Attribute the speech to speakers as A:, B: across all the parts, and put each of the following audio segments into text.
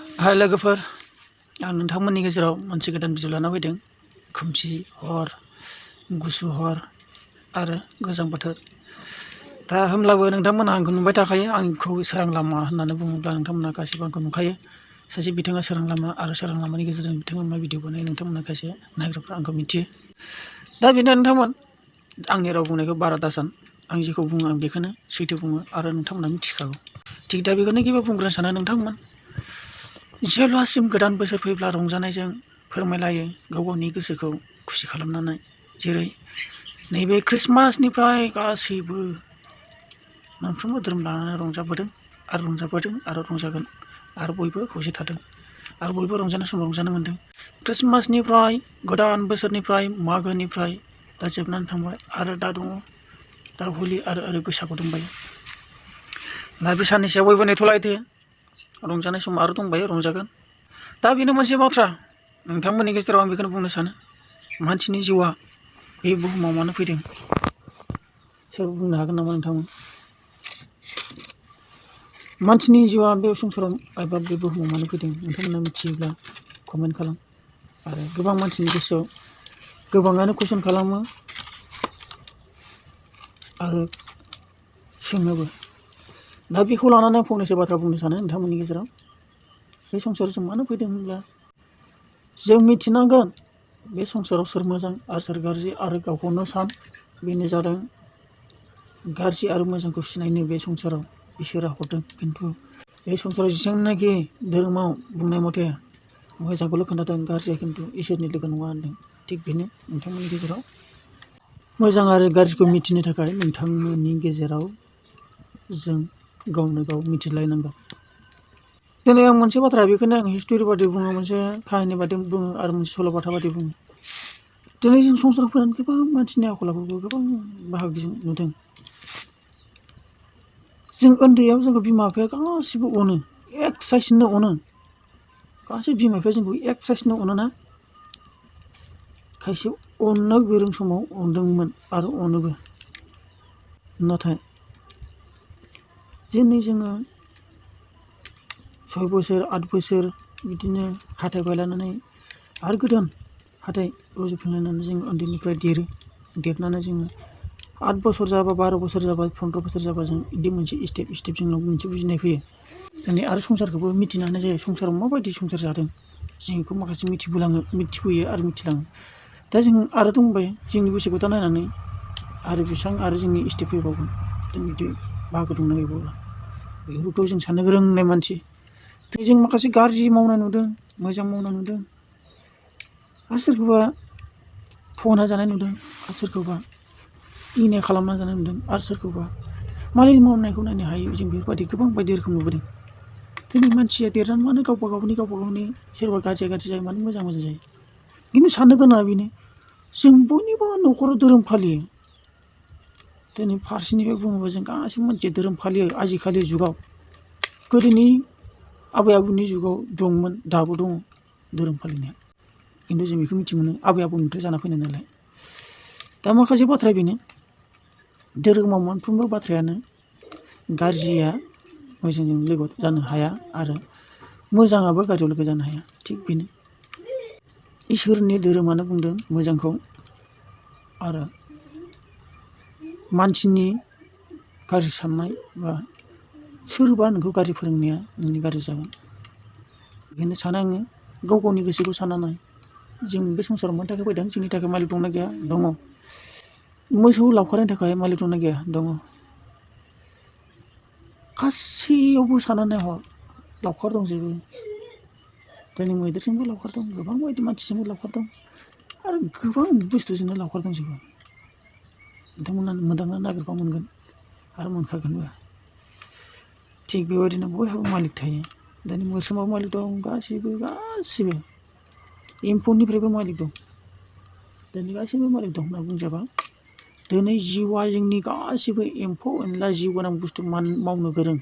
A: हाय लोगोफोर, आं नोंथांमोननि गेजेराव मोनसे गोदान भिडिअ लाना फैदों। खोमसि हर, गुसु हर आरो गोजां बोथोर। दा होमब्लाबो नोंथांमोनहा आंखौ नुबाय थाखायो। आंखौ सोरां लामा होननानै बुङोब्ला नोंथांमोनहा गासिबो आंखौ नुखायो। सासे बिथाङा सोरां लामा आरो सोरां लामानि गेजेरजों बिथाङा मा भिडिअ बानायो नोंथांमोनहा खायसे नायग्राफ्रा आंखौ मिथियो। दा बेनो नोंथांमोन, आंनि राव बुंनायखौ बारा दासान। आं जेखौ बुङो आं बेखौनो सैथो बुङो आरो नोंथांमोनहा मिथिखागौ। थिग दा बेखौनो गिबियाव बुंग्रोनो सानो नोंथांमोन। जेब्लासिम गोदान बोसोर फैब्ला रंजानायजों फोरमायलायो गाव गावनि गोसोखौ खुसि खालामनानै। जेरै नैबे ख्रिस्टमासनिफ्राय गासैबो मोनफ्रोमबो धोरोम लानानै रंजाबोदों आरो रंजागोन आरो बयबो खौसे थादों आरो बयबो रंजानाय समाव रंजानो मोन्दों। ख्रिस्टमासनिफ्राय, गोदान बोसोरनिफ्राय, मागोनिफ्राय दा जोबनानै थांबाय आरो दा दङ दा हलि आरो बैसागु दंबायो। दा बे साननैसोआव बयबो नेथ'लायदो। रंजानाय सम आरो दंबायो, रंजागोन। दा बेनो मोनसे बाथ्रा, नोंथांमोननि गेजेराव आं बेखौनो बुंनो सानो। मानसिनि जिउआ बे बुहुमाव मानो फैदों? सोर बुंनो हागोन नामा नोंथांमोन? मानसिनि जिउआ बे संसाराव एबा बे बुहुमाव मानो फैदों? नोंथांमोना मिथियोब्ला कमेन्ट खालाम। आरो गोबां मानसिनि गोसोआव गोबाङानो कुइसन खालामो आरो सोङोबो। दा बेखौ लानानै आं फंनैसो बाथ्रा बुंनो सानो नोंथांमोननि गेजेराव। बे संसाराव जों मानो फैदों होनब्ला जों मिथिनांगोन बे संसाराव सोर मोजां आरो सोर गाज्रि आरो गावखौनो सान। बेनो जादों गाज्रि आरो मोजांखौ सिनायनो बे संसाराव इसोरा हरदों। खिन्थु बे संसाराव जेसेबांनाखि धोरोमाव बुंनाय मथे मोजांखौल' खोन्थादों, गाज्रिया खिन्थु इसोरनि लोगो नङा होनदों। थिग बेनो नोंथांमोननि गेजेराव मोजां आरो गाज्रिखौ मिथिनो थाखाय नोंथांमोननि गेजेराव जों गावनो गाव मिथिलायनांगौ। दिनै आं मोनसे बाथ्रा बेखौनो आं हिस्ट'रि बादि बुङो, मोनसे काहिनि बादि बुङो आरो मोनसे सल'बाथा बादि बुङो। दिनै जों संसाराव फैनानै गोबां मानसिनि आखल आखुखौ गोबां बाहागोजों नुदों। जों उन्दैयाव जोंखौ बिमा बिफाया गासिबो अनो, एक्सारसाइसनो अनो। गासै बिमा बिफाया जोंखौ एक्सारसाइसनो अनोना। खायसे अननो गोरों समाव अनदोंमोन आरो अनोबो। नाथाय दिनै जोङो 6 बोसोर 8 बोसोर बिदिनो हाथाइ बायलायनानै आरो गोदान हाथाइ रज'फिनलायनानै जों उन्दैनिफ्राय देरनानै जोङो 8 बोसोर जाबा, 12 बोसोर जाबा, 15 बोसोर जाबा जों बिदि मोनसे स्टेप जोंनाव मोनसे बुजिनाय फैयो। दिनै आरो संसारखौबो मिथिनो हानाय जायो। संसाराव माबायदि संसार जादों जों बेखौ माखासे मिथिबोयो आरो मिथिलाङो। दा जों आरो दंबायो जोंनि बैसोखौ दा नायनानै आरो बेसेबां आरो जोंनि स्टेप फैबावगोन। जों बिदि बाहागो दंना गैबावला बेफोरखौ जों साननो गोरों होननाय मानसि। जों माखासे गाज्रि मावनाय नुदों, मोजां मावनाय नुदों, आरो सोरखौबा थगायना जानाय नुदों, आरो सोरखौबा इनाय खालामना जानाय नुदों, आरो सोरखौबा मालायनि मावनायखौ नायनो हायो। जों बेफोरबायदि गोबां बायदि रोखोम नुबोदों। दिनै मानसिया देरनानै मानो गावबा गावनि सोरबा गाज्रि जायो, मानो मोजां जायो। खिन्थु साननो गोनाङा बेनो, जों बयनिबो न'खराव धोरोम फालियो। दिनै फारसेनिफ्राय बुङोबा जों गासैबो मानसिया धोरोम फालियो आजिखालि जुगाव। गोदोनि आबै आबौनि जुगाव दंमोन, दाबो दङ धोरोम फालिनाया। खिन्थु जों बेखौ मिथि मोनो आबै आबौनिफ्राय जाना फैनाय नालाय। दा माखासे बाथ्राया बेनो, धोरोमाव मोनफ्रोमबो बाथ्रायानो गाज्रिया मोजांजों लोगो जानो हाया आरो मोजाङाबो गाज्रियाव लोगो जानो हाया। थिग बेनो इसोरनि धोरोमानो बुंदों मोजांखौ, आरो मानसिनि गाज्रि साननाय बा सोरबा नोंखौ गाज्रि फोरोंनाया नोंनि गाज्रि जागोन। बेखायनो सानो आङो गाव गावनि गोसोखौ सानना नाय। जों बे संसाराव मानि थाखाय फैदों? जोंनि थाखाय मालिक दंना गैया? दङ। मोसौ लावखारनि थाखाय मालिक दंना गैया? दङ। गासैयावबो सानना नायहर, लावखार दंजोबो। दिनै मैदेरजोंबो लावखार दं, गोबां बायदि मानसिजोंबो लावखार दं, आरो गोबां बुस्थुजोंनो लावखार दंजोबो। नोंथांमोना मोनदांना नागिरबा मोनगोन आरो मोनखागोनबो। थिग बेबायदिनो बयहाबो मालिक थायो। दिनै मोस्रोमाबो मालिक दं, गासिबो एम्फौनिफ्रायबो मालिक दं। दिनै गासैबो मालिक दं होनना बुंजाबा। दिनै जिउआ जोंनि गासैबो एम्फौ एनला जिउ गोनां बुस्थु मावनो गोरों।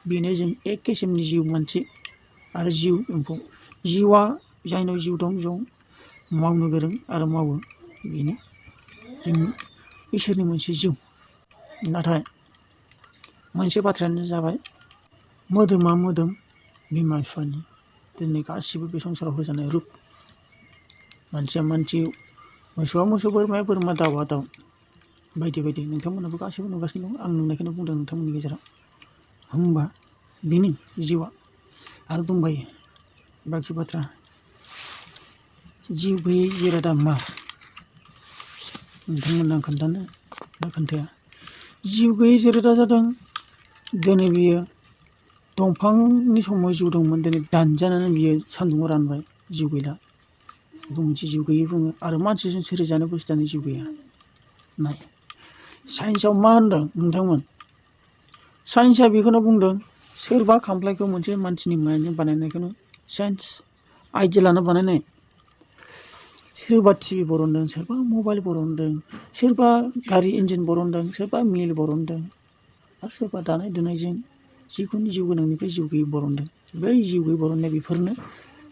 A: बेनो जों एक किसिमनि जिउ मानसि आरो जिउ एम्फौ। जिउआ जायनाव जिउ दं जों मावनो गोरों आरो मावो। बेनो जों इसोरनि मोनसे जिउ। नाथाय मोनसे बाथ्रायानो जाबाय मोदोमा मोदोम बिमा बिफानि। दिनै गासिबो बे संसाराव होजानाय रुप मानसिया मानसि मोसौआ मोसौ बोरमाया बोरमा दाउआ दाउ बायदि बायदि नोंथांमोनाबो गासिबो नुगासिनो दं आं नुनायखौनो बुंदों नोंथांमोननि गेजेराव होमबा बेनो जिउआ आरो दंबायो बाखि बाथ्रा जिउ गैयै जिरादा मा नोंथांमोना खोन्थानो ना खोन्थाया जिउ गैयै जिरादा जादों दिनै बियो दंफांनि समाव जिउ दंमोन दिनै दानजानानै बियो सान्दुङाव रानबाय जिउ गैला बेखौ मोनसे जिउ गैयै बुङो आरो मानसिजों सोरजिजानाय बुस्थुआनो जिउ गैया नाय साइन्सआव मा होनदों नोंथांमोन साइन्सआ बेखौनो बुंदों सोरबा खामफ्लायखौ मोनसे मानसिनि माइन्डजों बानायनायखौनो साइन्स आइडिया लाना बानायनाय सोरबा टिभि बरनदों सोरबा मबाइल बरनदों सोरबा गारि इन्जिन बरनदों सोरबा मिल बरनदों आरो सोरबा दानाय दुनायजों जिखुनु जिउ गोनांनिफ्राय जिउ गैयै बरनदों बै जिउ गैयै बरननाय बेफोरनो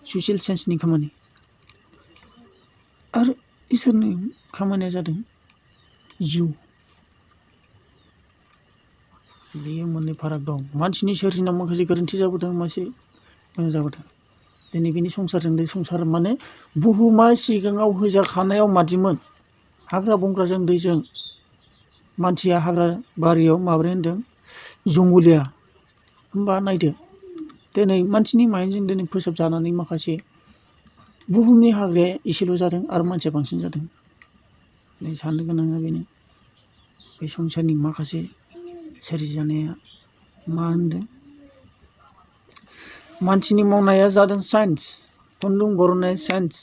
A: ससियेल साइन्सनि खामानि आरो इसोरनि खामानिया जादों जिउ बेयो मोननै फाराग दं मानसिनि सोरजिनायाव माखासे गोरोन्थि जाबोदों माखासे मोजां जाबोदों दिनै बेनि संसारजों संसार माने बुहुमा सिगाङाव होजाखानायाव मादिमोन हाग्रा बंग्राजों दैजों मानसिया हाग्रा बारियाव माबोरै होनदों जंगलिया होमबा नायदो दिनै मानसिनि माइन्डजों दिनै फोसाबजानानै माखासे बुहुमनि हाग्राया एसेल' जादों आरो मानसिया बांसिन जादों नै साननो गोनाङा बेनो बे संसारनि माखासे सोरजिजानाया मा होनदों मानसिनि मावनाया जादों साइन्स खुन्दुं बरननाया साइन्स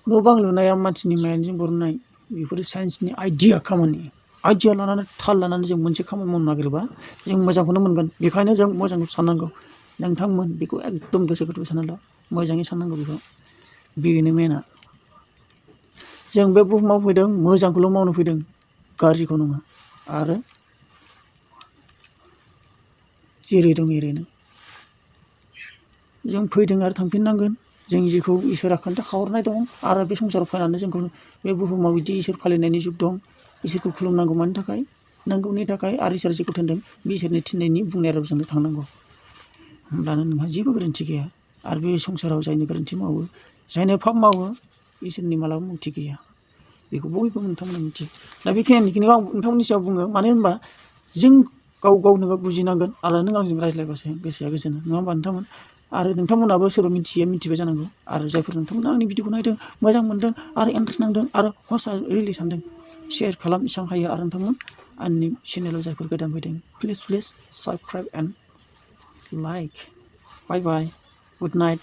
A: न' बां लुनाया मानसिनि माइन्डजों बरननाय बेफोरो साइन्सनि आइडिया खामानि आइडिया लानानै थाल लानानै जों मोनसे खामानि मावनो नागिरोबा जों मोजांखौनो मोनगोन बेखायनो जों मोजांखौ साननांगौ नोंथांमोन बेखौ एकदम गोसो गोथौ सानना ला मोजाङै साननांगौ बेखौ बेनो मेना जों बे बुहुमाव फैदों मोजांखौल' मावनो फैदों गाज्रिखौ नङा आरो जेरै दं एरैनो जों फैदों आरो थांफिननांगोन जों जेखौ इसोरा खोन्थाखाहरनाय दं आरो बे संसाराव फैनानै जोंखौ बे बुहुमाव बिदि इसोर फालिनायनि जुग दं इसोरखौ खुलुमनांगौ मानि थाखाय नांगौनि थाखाय आरो इसोरा जेखौ थिनदों बे इसोरनि थिननायनि बुंनाय रावजोंनो थांनांगौ होमब्लानो नोंहा जेबो गोरोन्थि गैया आरो बे संसाराव जायनो गोरोन्थि मावो जायनो पाप मावो इसोरनि मालाबा मुक्ति गैया बेखौ बयबो नोंथांमोना मिथियो दा बेखिनिखौ आं नोंथांमोननि सायाव बुङो मानो होनबा जों गाव गावनो बुजिनांगोन आरो नों आंजों रायज्लायबासो गोसोआ गोजोनो नङा होमबा नोंथांमोन आरो नोंथांमोनाबो सोरबा मिथिया मिथिबाय जानांगौ आरो जायफोर नोंथांमोना आंनि भिडिअखौ नायदों मोजां मोनदों आरो इन्टारेस्ट नांदों आरो हसा रिलि सानदों शेयार खालाम इसां हायो आरो नोंथांमोन आंनि चेनेलाव जायफोर गोदान फैदों please subscribe and like bye bye good night